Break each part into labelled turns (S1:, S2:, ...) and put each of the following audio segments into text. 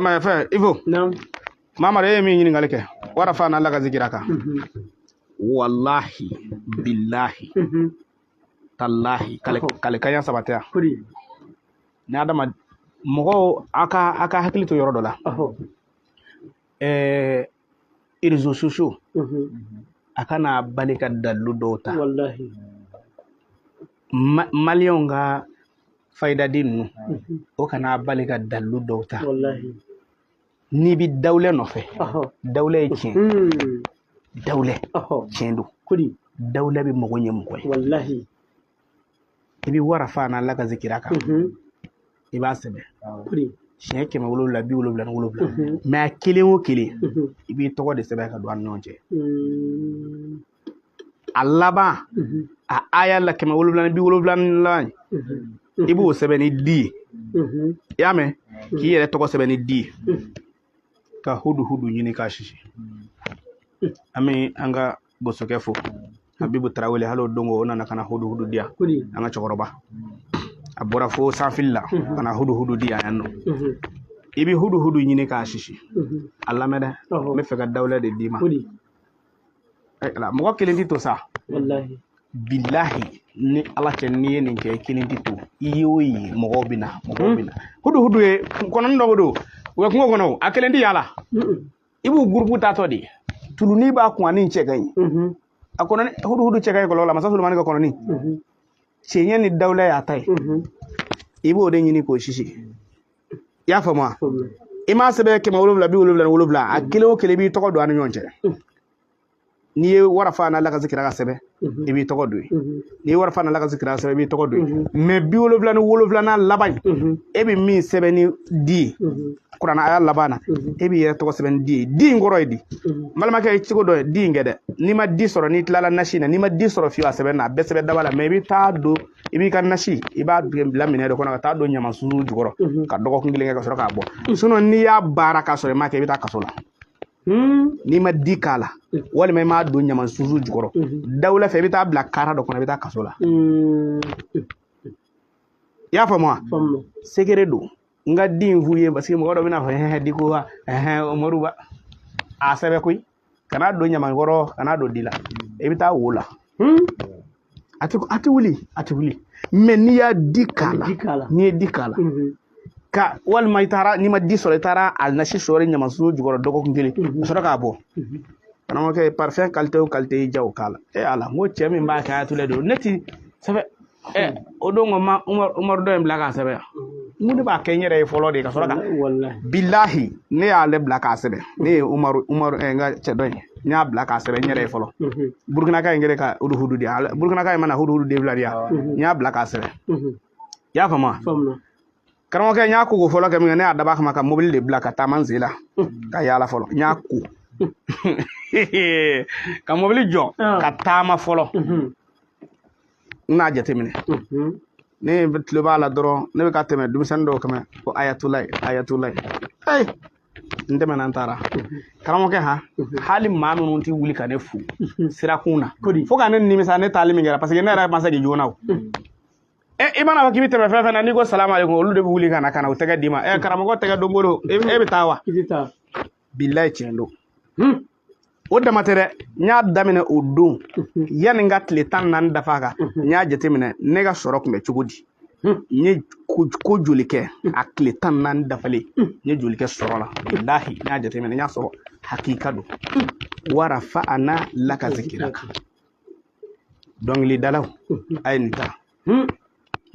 S1: Ma fɛn Ivo.
S2: Naam.
S1: Mamadu, e ye min ɲininkali kɛ ورفعنا لك ذكرك, wallahi billahi tallahi, kale kale kaɲa saba tɛ yan.
S2: Kuri.
S1: Ni adama mɔgɔw, a ka hakili to yɔrɔ dɔ la. Réseaux sociaux, a kana bali ka dalilu dɔw ta.
S2: Wallahi.
S1: Maliyɛnw ka fayidadi ninnu, o kana bali ka dalilu dɔw ta.
S2: Wallahi.
S1: N'i bi dawulɛ nɔfɛ, dawulɛ ye tiɲɛ. Dawulɛ tiɲɛ don.
S2: Kuri.
S1: Dawulɛ bɛ mɔgɔ ɲɛ mɔgɔ ye.
S2: Wallahi.
S1: I bɛ ورفعنا لك ذكرك, i b'a sɛbɛn
S2: Kuri.
S1: siɲɛ 777, mais a kelen o kelen, i b'i tɔgɔ de sɛbɛn ka don an ni ɲɔgɔn cɛ. A laban, a aya la 770 laban, i b'o sɛbɛn ni di ye. I y'a mɛn? K'i yɛrɛ tɔgɔ sɛbɛn ni di ye, ka hudu hudu ɲini k'a sisi. An bɛ an ka bosokɛ fo, Habibu Tarawele. Hali o don o nana ka na hudu hudu di yan.
S2: Kuri.
S1: An ka cɛkɔrɔba, a bɔra fo sanfili la ka na hudu hudu di yan yan nɔ. I bɛ hudu hudu ɲini k'a sisi. A lamɛn dɛ, n bɛ fɛ ka dawulɛ de d'i ma.
S2: Kuri.
S1: Ala, mɔgɔ kelen tɛ to sa.
S2: Wallahi.
S1: Bilahi, ni Ala cɛ, n'i ye nin kɛ, i kelen tɛ to. I ye o ye, mɔgɔw bɛ na, mɔgɔw bɛ na. Hudu hudu ye kɔnɔni dɔw don, u bɛ kungo kɔnɔ o, a kelen tɛ yaala. I b'u gurupu taatɔ de, tuluni b'a kun ani cɛ ka ɲi. A kɔnɔni hudu hudu cɛ ka ɲi kɔlɔlɔ la. Masa Solomani ka kɔnɔni cɛɲɛ ni dawula y'a ta ye. I b'o de ɲini k'o sisi. I y'a faamu wa? I m'a sɛbɛn 777, a kelen o kelen, i b'i tɔgɔ don a ni ɲɔgɔn cɛ. N'i ye ورفعنا لك ذكرك sɛbɛn, i b'i tɔgɔ don yen. N'i ye ورفعنا لك ذكرك sɛbɛn, i b'i tɔgɔ don yen. Mais 77nan laban in, e bɛ min sɛbɛn ni di ye, kuranɛ aya laban na, e b'i yɛrɛ tɔgɔ sɛbɛn ni di ye. Di in kɔrɔ ye di? N balimakɛ, ye cogo dɔ ye di in kɛ dɛ. N'i ma di sɔrɔ, n'i tilala nasi na, n'i ma di sɔrɔ fiyewu a sɛbɛn na, a bɛɛ sɛbɛn daba la. Mais i bɛ taa don, i b'i ka nasi, i b'a bila minɛ dɔ kɔnɔ ka taa don ɲama sunsun jukɔrɔ ka dɔgɔkun kelen kɛ ka sɔrɔ k'a bɔ. Sinon n'i y'a baara k'a sɔrɔ i m'a kɛ, i bɛ taa kaso la. N'i ma di k'a la, walima i m'a don ɲama sunsun jukɔrɔ dawula fɛ, i bɛ taa bila kara dɔ kɔnɔ, i bɛ taa kaso la. I y'a faamu wa?
S2: Faamu.
S1: Secret don. N ka di in f'u ye parce que mɔgɔ dɔ bɛna fɔ hɛn di ko wa ɛhɛn Umaru ba a sɛbɛn koyi. Kana don ɲama kɔrɔ, kana don di la, i bɛ taa wo la. A tɛ wuli, a tɛ wuli. Mais n'i y'a di k'a la,
S2: Di k'a la.
S1: n'i ye di k'a la, ka walima i taara, n'i ma di sɔrɔ, i taara a nasi sɔrɔ ɲama sunsun jukɔrɔ dɔgɔkun kelen ka sɔrɔ k'a bɔ. Karamɔgɔkɛ, parfum qualité o qualité y'i ja, o k'a la. E Ala, n ko cɛ min b'a kɛ ayatollah don, ne ti sɛbɛ ɛ o don ko ma Umaru dɔ in bila k'a sɛbɛn yan. N ko ne b'a kɛ n yɛrɛ ye fɔlɔ de ka sɔrɔ ka
S2: Wallahi.
S1: Bilahi, ne y'ale bila k'a sɛbɛn. Ne ye Umaru n ka cɛ dɔ in, n y'a bila k'a sɛbɛn n yɛrɛ ye fɔlɔ. Burukina in kɛlen ka hudu hudu di yan, Burukina in mana hudu hudu den fila di yan, n y'a bila k'a sɛbɛn. I y'a faamu wa?
S2: Faamu.
S1: Karamɔgɔkɛ, n y'a ko fɔlɔ kɛ min kɛ, ne y'a dab'a kama ka mobili de bila ka taama n sen la ka yaala fɔlɔ. N y'a ko ka mobili jɔ ka taama fɔlɔ. N n'a jateminɛ, ne tulo b'a la dɔrɔn, ne bɛ ka tɛmɛ denmisɛnnin dɔw kɛmɛ ko ayatollah, ayatollah. Ee, n tɛmɛna, n taara. Karamɔgɔkɛ, han hali maa minnu tɛ wuli ka ne fo sirakun na,
S2: Kodi.
S1: fo ka ne nimisa ne taali min kɛra, parce que ne yɛrɛ ma se k'i joona o. E, i mana fɔ k'i bɛ tɛmɛ fɛn fɛn na, n'i ko salamu aleykum, olu de bɛ wuli ka na u tɛgɛ d'i ma. Ɛ, karamɔgɔ tɛgɛ don bolo, e bɛ taa wa?
S2: I tɛ taa.
S1: Bilayi, tiɲɛ don. O dama tɛ dɛ, n y'a daminɛ o don, yanni n ka tile 14 dafa a kan, n y'a jateminɛ ne ka sɔrɔ tun bɛ cogo di, n ye ko joli kɛ a tile 14 dafalen, n ye joli kɛ sɔrɔ la. Bilahi, n y'a jateminɛ, n y'a sɔrɔ hakika don. ورفعنا لك ذكرك. Dɔnkilidalaw, a ye nin ta.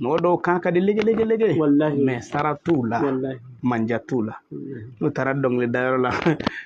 S1: Mɔgɔ dɔw kan ka di lege lege lege.
S2: Wallahi.
S1: Mais sara t'u la,
S2: Wallahi.
S1: manja t'u la. N'u taara dɔnkilidayɔrɔ la,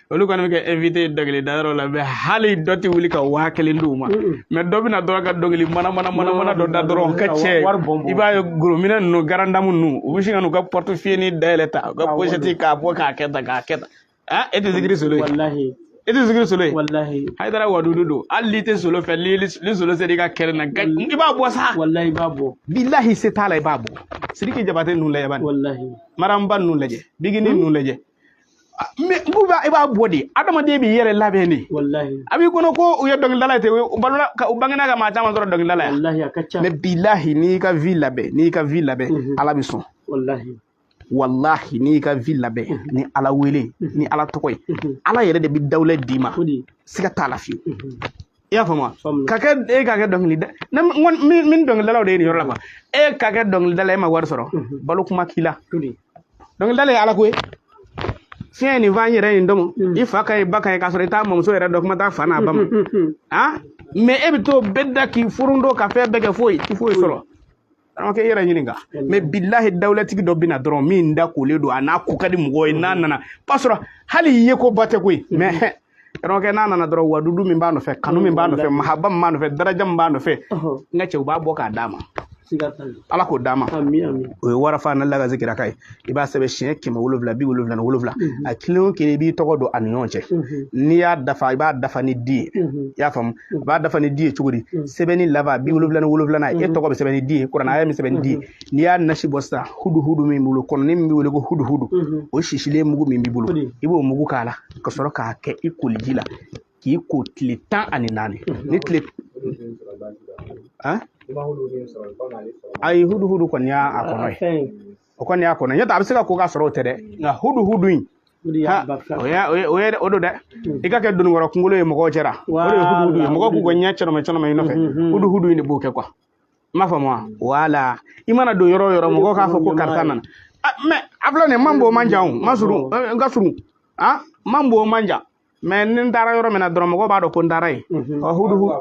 S1: olu kɔni bɛ kɛ invité dɔnkilidayɔrɔ la, mais hali dɔ tɛ wuli ka 1000 d'u ma. Mais dɔ bɛna dɔrɔn ka dɔnkili mana mana mana mana dɔ da dɔrɔn ka cɛ,
S2: Wari bɔn bɔn.
S1: i b'a ye gorominɛ ninnu, garandamu ninnu, u bɛ sin ka n'u ka portefeuille ni dayɛlɛ ta, u ka pochette k'a bɔ k'a kɛ tan, k'a kɛ tan. Ah, e tɛ zikiri solo ye?
S2: Wallahi.
S1: E tɛ zikiri solo ye?
S2: Wallahi.
S1: Hayidara wadudu don. Hali n'i tɛ solo fɛ, ni solo sera i ka kɛnɛ na, i b'a bɔ sa.
S2: Wallahi, i b'a bɔ.
S1: Bilahi, se t'a la, i b'a bɔ. Sidiki Jabate ninnu lajɛ bani.
S2: Wallahi.
S1: Maramba ninnu lajɛ, Bigini ninnu lajɛ. Mais n b'a i b'a bɔ de, adamaden b'i yɛrɛ labɛn de.
S2: Wallahi.
S1: A b'i kɔnɔ ko u ye dɔnkilidala ye ten, u balola u bangena ka maa caman sɔrɔ dɔnkilidala yan.
S2: Wallahi, a ka ca.
S1: Mais bilahi, n'i y'i ka vie labɛn, n'i y'i ka vie labɛn, Ala bɛ sɔn.
S2: Wallahi.
S1: Walahi, n'i y'i ka vie labɛn ni Ala wele, ni Ala tɔgɔ ye, Ala yɛrɛ de bɛ dawulɛ d'i ma. Siga t'a la fiyewu. I y'a faamu wa? Ka kɛ e ka kɛ dɔnkilida ne min dɔnkilidalaw de ye nin yɔrɔ la quoi. E ka kɛ dɔnkilidala, e ma wari sɔrɔ, balo kuma k'i la. Dɔnkilidala ye Ala ko ye. Fiɲɛ nin fa n yɛrɛ nin dɔn, i fa ka ɲi, ba ka ɲi, k'a sɔrɔ i t'a mamuso yɛrɛ dɔn, kuma t'a fa n'a ba ma. Ah, mais e bɛ t'o bɛɛ da k'i furundo ka fɛn bɛɛ kɛ, foyi i foyi sɔrɔ. Karamɔgɔkɛ, i yɛrɛ ɲininka. Mais bilahi, dawulatigi dɔ bɛna dɔrɔn min da kolen don, a n'a ko ka di mɔgɔw ye. N'a nana, b'a sɔrɔ hali ye ko ba tɛ koyi. Mais karamɔgɔkɛ, n'a nana dɔrɔn, wadudu min b'a nɔfɛ, kanu min b'a nɔfɛ, mahaba min b'a nɔfɛ, daraja min b'a nɔfɛ, n ka cɛ, u b'a bɔ k'a d'a ma. Ala k'o d'a ma. O ye warafa na lagaze kira ye. I b'a sɛbɛn siɲɛ 777. A kelen o kelen, i b'i tɔgɔ don a ni ɲɔgɔn cɛ. N'i y'a dafa, i b'a dafa ni di ye. I y'a faamu? A b'a dafa ni di ye cogo di? Sɛbɛnni laban 77nan, e tɔgɔ bɛ sɛbɛn ni di ye, kuranɛ aya min sɛbɛn ni di ye. N'i y'a nasi bɔ sisan, hudu hudu min bolo, kɔnɔni min bɛ wele ko hudu hudu, o sisilen mugu min b'i bolo, i b'o mugu k'a la ka sɔrɔ k'a kɛ i koliji la k'i ko tile 14. Ni tile, ayi, hudu hudu kɔni y'a kɔnɔ ye, o kɔni y'a kɔnɔ. N'o tɛ, a bɛ se ka ko ka sɔrɔ o tɛ dɛ. Nka hudu hudu in, o ye o don dɛ. I ka kɛ dononkɔrɔ kunkolo ye mɔgɔw cɛra, o de ye hudu hudu ye. Mɔgɔw k'u ka ɲɛ cɛnɔmɛ cɛnɔmɛ i nɔfɛ, hudu hudu in de b'o kɛ quoi. I m'a faamu wa? Wala i mana don yɔrɔ o yɔrɔ, mɔgɔw k'a fɔ ko karisa nana. Mais a filɛ nin ye, man bon man jan, o ma surun, n ka surun, ah, man bon man jan. Mais ni n taara yɔrɔ min na dɔrɔn, mɔgɔw b'a dɔn ko n taara yen. Ɔ, hudu hudu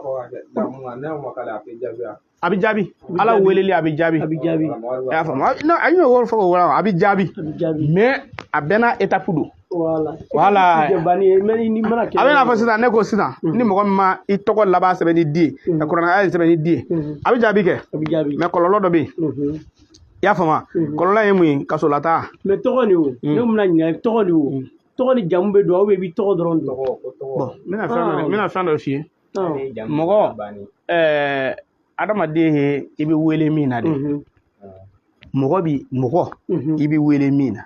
S1: a bɛ jaabi. Ala weleli, a bɛ jaabi. I y'a faamu? Non, a y'o yɔrɔ fɔ o la, a bɛ jaabi. Mais a bɛɛ n'a étape don. Voilà. A bɛ n'a fɔ sisan, ne ko sisan, ni mɔgɔ min ma i tɔgɔ laban sɛbɛn ni di ye, ka kuranɛ aya sɛbɛn ni di ye, a bɛ jaabi kɛ. Mais kɔlɔlɔ dɔ bɛ yen. I y'a faamu? Kɔlɔlɔ ye mun ye? Kasolata.
S2: Mais tɔgɔ nin o, ne bɛna ɲininka, tɔgɔ nin o, tɔgɔ ni jamu bɛ don, aw bɛ i tɔgɔ dɔrɔn don?
S1: Bon, n bɛna fɛn dɔ f'i ye. Mɔgɔ, adamaden ye, i bɛ wele min na de. Mɔgɔ bi mɔgɔ, i bɛ wele min na.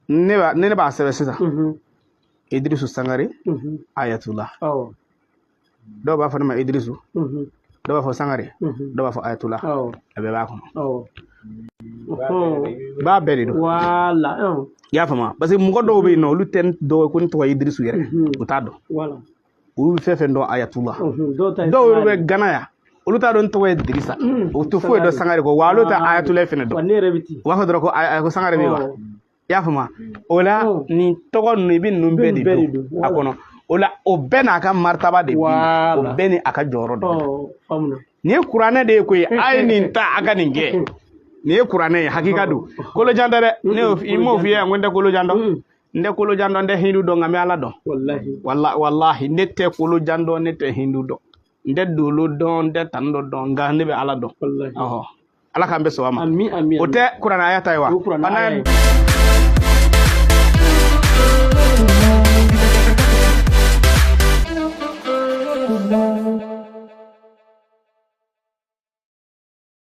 S1: Ne b'a ne b'a sɛbɛn sisan. Idrisu Sangare Ayatula. Dɔw b'a fɔ ne ma Idrisu, dɔw b'a fɔ Sangare, dɔw b'a fɔ Ayatula. A bɛɛ b'a kɔnɔ. I b'a bɛɛ de dɔn. I y'a faamu? Parce que mɔgɔ dɔw bɛ yen nɔ, olu tɛ dɔw ko ne tɔgɔ ye Idrisu yɛrɛ, u t'a dɔn. Olu bɛ fɛn fɛn dɔn Ayatula. Dɔw yɛrɛ bɛ Gana yan, olu t'a dɔn n tɔgɔ ye Dirisa. U tɛ foyi dɔn Sangare kɔ, wa olu tɛ Ayatula fɛnɛ dɔn. U b'a fɔ dɔrɔn ko Sangare bɛ yen wa. I y'a faamu? O la, nin tɔgɔ ninnu, i bɛ ninnu bɛɛ de dɔn a kɔnɔ. O la, o bɛɛ n'a ka maritaba de bɛ yen, o bɛɛ ni a ka jɔyɔrɔ de bɛ. Nin ye kuranɛ de ye koyi. A ye nin ta, a ka nin kɛ. Nin ye kuranɛ ye, hakika don. Kolojan tɛ dɛ. Ne y'o i m'o f'i ye, ko n tɛ kolojan dɔn. N tɛ kolojan dɔn, n tɛ hindu dɔn, nka n bɛ Ala dɔn. Walahi, ne tɛ kolojan dɔn, ne tɛ hindu dɔn, n tɛ dolo dɔn, n tɛ tanu dɔ dɔn, nka ne bɛ Ala dɔn. Ɔhɔ, Ala k'an bɛ sɔn a ma. O tɛ kuranɛ aya ta ye wa?